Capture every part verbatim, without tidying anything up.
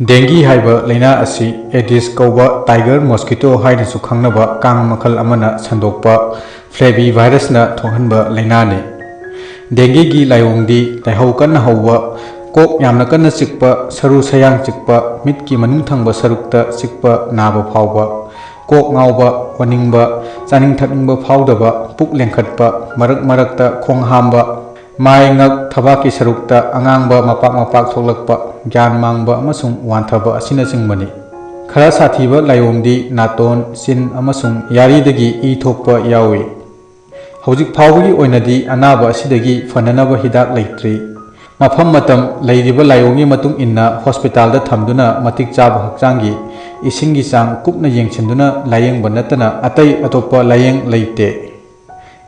ꯗꯦꯡꯒꯤ ꯍꯥꯏꯕ ꯂꯥꯏꯅꯥ ꯑꯁꯤ ꯑꯦꯗꯤꯁ ꯀꯧꯕ tiger mosquito ꯍꯥꯏꯅꯁꯨ ꯈꯪꯅꯕ ꯀꯥꯡ ꯃꯈꯜ ꯑꯃꯅ ꯁꯟꯗꯣꯛꯄ ꯐ꯭ꯂꯦꯕꯤ ꯚꯥꯏꯔꯁꯅ ꯊꯣꯛꯍꯟꯕ ꯂꯥꯏꯅꯥꯅꯤ꯫ ꯗꯦꯡꯒꯤꯒꯤ ꯂꯥꯏꯑꯣꯡꯗꯤ ꯂꯥꯏꯍꯧ ꯀꯟꯅ ꯍꯧꯕ, ꯀꯣꯛ ꯌꯥꯝꯅ ꯀꯟꯅ ꯆꯤꯛꯄ, ꯁꯔꯨ ꯁꯌꯥꯡ ꯆꯤꯛꯄ, ꯃꯤꯠꯀꯤ ꯃꯅꯨꯡ ꯊꯪꯕ ꯁꯔꯨꯛꯇ ꯆꯤꯛꯄ ꯅꯥꯕ ꯐꯥꯎꯕ, ꯀꯣꯛ ꯉꯥꯎꯕ, ꯑꯣꯅꯤꯡꯕ, ꯆꯥꯅꯤꯡ ꯊꯛꯅꯤꯡꯕ ꯐꯥꯎꯗꯕ, ꯄꯨꯛ ꯂꯦꯡꯈꯠꯄ, ꯃꯔꯛ ꯃꯔꯛꯇ ꯈꯣꯡ ꯍꯥꯝꯕ, ꯃꯥꯏ ꯉꯛ ꯊꯕꯥꯛꯀꯤ ꯁꯔꯨꯛꯇ ꯑꯉꯥꯡꯕ ꯃꯄꯥꯛ ꯃꯄꯥꯛ ꯊꯣꯛꯂꯛꯄ, ꯒ꯭ꯌꯥꯟ ꯃꯥꯡꯕ ꯑꯃꯁꯨꯡ ꯋꯥꯟꯊꯕ ꯑꯁꯤꯅꯆꯤꯡꯕꯅꯤ꯫ ꯈꯔ ꯁꯥꯊꯤꯕ ꯂꯥꯏꯑꯣꯡꯗꯤ ꯅꯥꯇꯣꯟ, ꯆꯤꯟ ꯑꯃꯁꯨꯡ ꯌꯥꯔꯤꯗꯒꯤ ꯏ ꯊꯣꯛꯄ ꯌꯥꯎꯏ꯫ ꯍꯧꯖꯤꯛ ꯐꯥꯎꯕꯒꯤ ꯑꯣꯏꯅꯗꯤ ꯑꯅꯥꯕ ꯑꯁꯤꯗꯒꯤ ꯐꯅꯅꯕ ꯍꯤꯗꯥꯛ ꯂꯩꯇ꯭ꯔꯤ꯫ ꯃꯐꯝ ꯃꯇꯝ, ꯂꯩꯔꯤꯕ ꯂꯥꯏꯑꯣꯡꯒꯤ ꯃꯇꯨꯡ ꯏꯟꯅ ꯍꯣꯁꯄꯤꯇꯥꯜꯗ ꯊꯝꯗꯨꯅ ꯃꯇꯤꯛ ꯆꯥꯕ ꯍꯛꯆꯥꯡꯒꯤ ꯏꯁꯤꯡꯒꯤ ꯆꯥꯡ ꯀꯨꯞꯅ ꯌꯦꯡꯁꯤꯟꯗꯨꯅ ꯂꯥꯏꯌꯦꯡꯕ ꯅꯠꯇꯅ ꯑꯇꯩ ꯑꯇꯣꯞꯄ ꯂꯥꯏꯌꯦꯡ ꯂꯩꯇꯦ꯫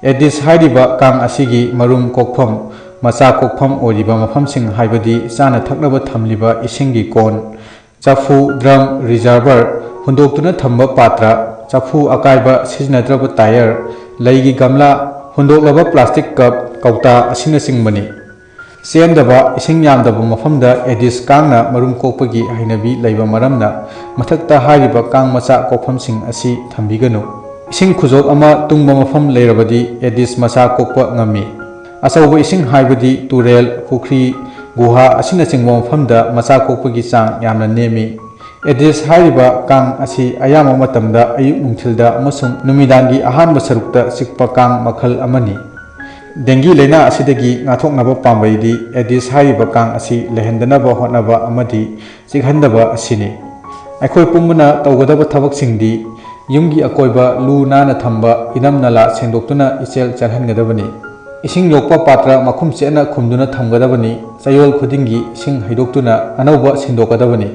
ꯑꯦꯗꯤꯁ ꯍꯥꯏꯔꯤꯕ ꯀꯥꯡ ꯑꯁꯤꯒꯤ ꯃꯔꯨꯝ ꯀꯣꯛꯐꯝ, ꯃꯆꯥ ꯀꯣꯛꯐꯝ ꯑꯣꯏꯔꯤꯕ ꯃꯐꯝꯁꯤꯡ ꯍꯥꯏꯕꯗꯤ ꯆꯥꯅ ꯊꯛꯅꯕ ꯊꯝꯂꯤꯕ ꯏꯁꯤꯡꯒꯤ ꯀꯣꯟ, ꯆꯐꯨ, drum, reservoir, ꯍꯨꯟꯗꯣꯛꯇꯨꯅ ꯊꯝꯕ ꯄꯥꯇ꯭ꯔ, ꯆꯐꯨ ꯑꯀꯥꯏꯕ, ꯁꯤꯖꯤꯟꯅꯗ꯭ꯔꯕ tyre, ꯂꯩꯒꯤ ꯒꯝꯂꯥ, ꯍꯨꯟꯗꯣꯛꯂꯕ plastic cup, ꯀꯧꯇꯥ ꯑꯁꯤꯅꯆꯤꯡꯕꯅꯤ꯫ ꯆꯦꯟꯗꯕ, ꯏꯁꯤꯡ ꯌꯥꯝꯗꯕ ꯃꯐꯝꯗ ꯑꯦꯗꯤꯁ ꯀꯥꯡꯅ ꯃꯔꯨꯝ ꯀꯣꯛꯄꯒꯤ ꯍꯩꯅꯕꯤ ꯂꯩꯕ ꯃꯔꯝꯅ ꯃꯊꯛꯇ ꯍꯥꯏꯔꯤꯕ ꯀꯥꯡ ꯃꯆꯥ ꯀꯣꯛꯐꯝꯁꯤꯡ ꯑꯁꯤ ꯊꯝꯕꯤꯒꯅꯨ꯫ ꯏꯁꯤꯡ ꯈꯨꯖꯣꯞ ꯑꯃ ꯇꯨꯡꯕ ꯃꯐꯝ ꯂꯩꯔꯕꯗꯤ ꯑꯦꯗꯤꯁ ꯃꯆꯥ ꯀꯣꯛꯄ ꯉꯝꯃꯤ꯫ ꯑꯆꯧꯕ ꯏꯁꯤꯡ ꯍꯥꯏꯕꯗꯤ ꯇꯨꯔꯦꯜ, ꯄꯨꯈ꯭ꯔꯤ, ꯒꯨꯍꯥ ꯑꯁꯤꯅꯆꯤꯡꯕ ꯃꯐꯝꯗ ꯃꯆꯥ ꯀꯣꯛꯄꯒꯤ ꯆꯥꯡ ꯌꯥꯝꯅ ꯅꯦꯝꯃꯤ꯫ ꯑꯦꯗꯤꯁ ꯍꯥꯏꯔꯤꯕ ꯀꯥꯡ ꯑꯁꯤ ꯑꯌꯥꯝꯕ ꯃꯇꯝꯗ ꯑꯌꯨꯛ ꯅꯨꯡꯊꯤꯜꯗ ꯑꯃꯁꯨꯡ ꯅꯨꯃꯤꯗꯥꯡꯒꯤ ꯑꯍꯥꯟꯕ ꯁꯔꯨꯛꯇ ꯆꯤꯛꯄ ꯀꯥꯡ ꯃꯈꯜ ꯑꯃꯅꯤ꯫ ꯗꯦꯡꯒꯤ ꯂꯥꯏꯅꯥ ꯑꯁꯤꯗꯒꯤ ꯉꯥꯛꯊꯣꯛꯅꯕ ꯄꯥꯝꯕꯩꯗꯤ ꯑꯦꯗꯤꯁ ꯍꯥꯏꯔꯤꯕ ꯀꯥꯡ ꯑꯁꯤ ꯂꯩꯍꯟꯗꯅꯕ ꯍꯣꯠꯅꯕ ꯑꯃꯗꯤ ꯆꯤꯛꯍꯟꯗꯕ ꯑꯁꯤꯅꯤ꯫ ꯑꯩꯈꯣꯏ ꯄꯨꯝꯕꯅ ꯇꯧꯒꯗꯕ ꯊꯕꯛꯁꯤꯡꯗꯤ ꯌꯨꯝꯒꯤ ꯑꯀꯣꯏꯕ ꯂꯨ ꯅꯥꯟꯅ ꯊꯝꯕ, ꯏꯅꯝ ꯅꯂꯥ ꯁꯦꯡꯗꯣꯛꯇꯨꯅ ꯏꯆꯦꯜ ꯆꯦꯜꯍꯟꯒꯗꯕꯅꯤ꯫ ꯏꯁꯤꯡ ꯌꯣꯛꯄ ꯄꯥꯇ꯭ꯔ ꯃꯈꯨꯝ ꯆꯦꯠꯅ ꯈꯨꯝꯗꯨꯅ ꯊꯝꯒꯗꯕꯅꯤ꯫ ꯆꯌꯣꯜ ꯈꯨꯗꯤꯡꯒꯤ ꯏꯁꯤꯡ ꯍꯩꯗꯣꯛꯇꯨꯅ ꯑꯅꯧꯕ ꯁꯤꯟꯗꯣꯛꯀꯗꯕꯅꯤ꯫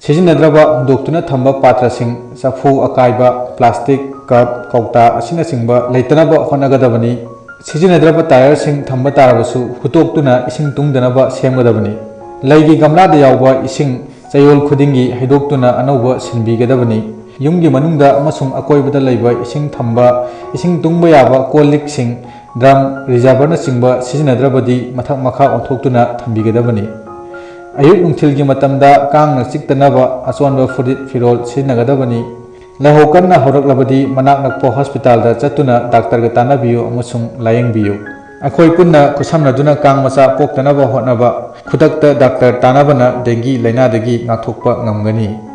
ꯁꯤꯖꯤꯟꯅꯗ꯭ꯔꯕ ꯍꯨꯟꯗꯣꯛꯇꯨꯅ ꯊꯝꯕ ꯄꯥꯇ꯭ꯔꯁꯤꯡ, ꯆꯐꯨ ꯑꯀꯥꯏꯕ, plastic cup, ꯀꯧꯇꯥ ꯑꯁꯤꯅꯆꯤꯡꯕ ꯂꯩꯇꯅꯕ ꯍꯣꯠꯅꯒꯗꯕꯅꯤ꯫ ꯁꯤꯖꯤꯟꯅꯗ꯭ꯔꯕ tyreꯁꯤꯡ ꯊꯝꯕ ꯇꯥꯔꯕꯁꯨ ꯍꯨꯠꯇꯣꯛꯇꯨꯅ ꯏꯁꯤꯡ ꯇꯨꯡꯗꯅꯕ ꯁꯦꯝꯒꯗꯕꯅꯤ꯫ ꯂꯩꯒꯤ ꯒꯝꯂꯥꯗ ꯌꯥꯎꯕ ꯏꯁꯤꯡ ꯆꯌꯣꯜ ꯈꯨꯗꯤꯡꯒꯤ ꯍꯩꯗꯣꯛꯇꯨꯅ ꯑꯅꯧꯕ ꯁꯤꯟꯕꯤꯒꯗꯕꯅꯤ꯫ ꯌꯨꯝꯒꯤ ꯃꯅꯨꯡꯗ ꯑꯃꯁꯨꯡ ꯑꯀꯣꯏꯕꯗ ꯂꯩꯕ ꯏꯁꯤꯡ ꯊꯝꯕ, ꯏꯁꯤꯡ ꯇꯨꯡꯕ ꯌꯥꯕ ꯀꯣꯜ ꯂꯤꯛꯁꯤꯡ, drum, reservoirꯅꯆꯤꯡꯕ ꯁꯤꯖꯤꯟꯅꯗ꯭ꯔꯕꯗꯤ ꯃꯊꯛ ꯃꯈꯥ ꯑꯣꯟꯊꯣꯛꯇꯨꯅ ꯊꯝꯕꯤꯒꯗꯕꯅꯤ꯫ ꯑꯌꯨꯛ ꯅꯨꯡꯊꯤꯜꯒꯤ ꯃꯇꯝꯗ ꯀꯥꯡꯅ ꯆꯤꯛꯇꯅꯕ ꯑꯆꯣꯟꯕ ꯐꯨꯔꯤꯠ ꯐꯤꯔꯣꯜ ꯁꯤꯖꯤꯟꯅꯒꯗꯕꯅꯤ꯫ ꯂꯥꯏꯍꯧ ꯀꯟꯅ ꯍꯧꯔꯛꯂꯕꯗꯤ ꯃꯅꯥꯛ ꯅꯛꯄ ꯍꯣꯁꯄꯤꯇꯥꯜꯗ ꯆꯠꯇꯨꯅ ꯗꯥꯛꯇꯔꯒ ꯇꯥꯟꯅꯕꯤꯌꯨ ꯑꯃꯁꯨꯡ ꯂꯥꯌꯦꯡꯕꯤꯌꯨ꯫ ꯑꯩꯈꯣꯏ ꯄꯨꯟꯅ ꯈꯨꯠꯁꯝꯅꯗꯨꯅ ꯀꯥꯡ ꯃꯆꯥ ꯄꯣꯛꯇꯅꯕ ꯍꯣꯠꯅꯕ, ꯈꯨꯗꯛꯇ ꯗꯥꯛꯇꯔ ꯇꯥꯟꯅꯕꯅ ꯗꯦꯡꯒꯤ ꯂꯥꯏꯅꯥꯗꯒꯤ ꯉꯥꯛꯊꯣꯛꯄ ꯉꯝꯒꯅꯤ꯫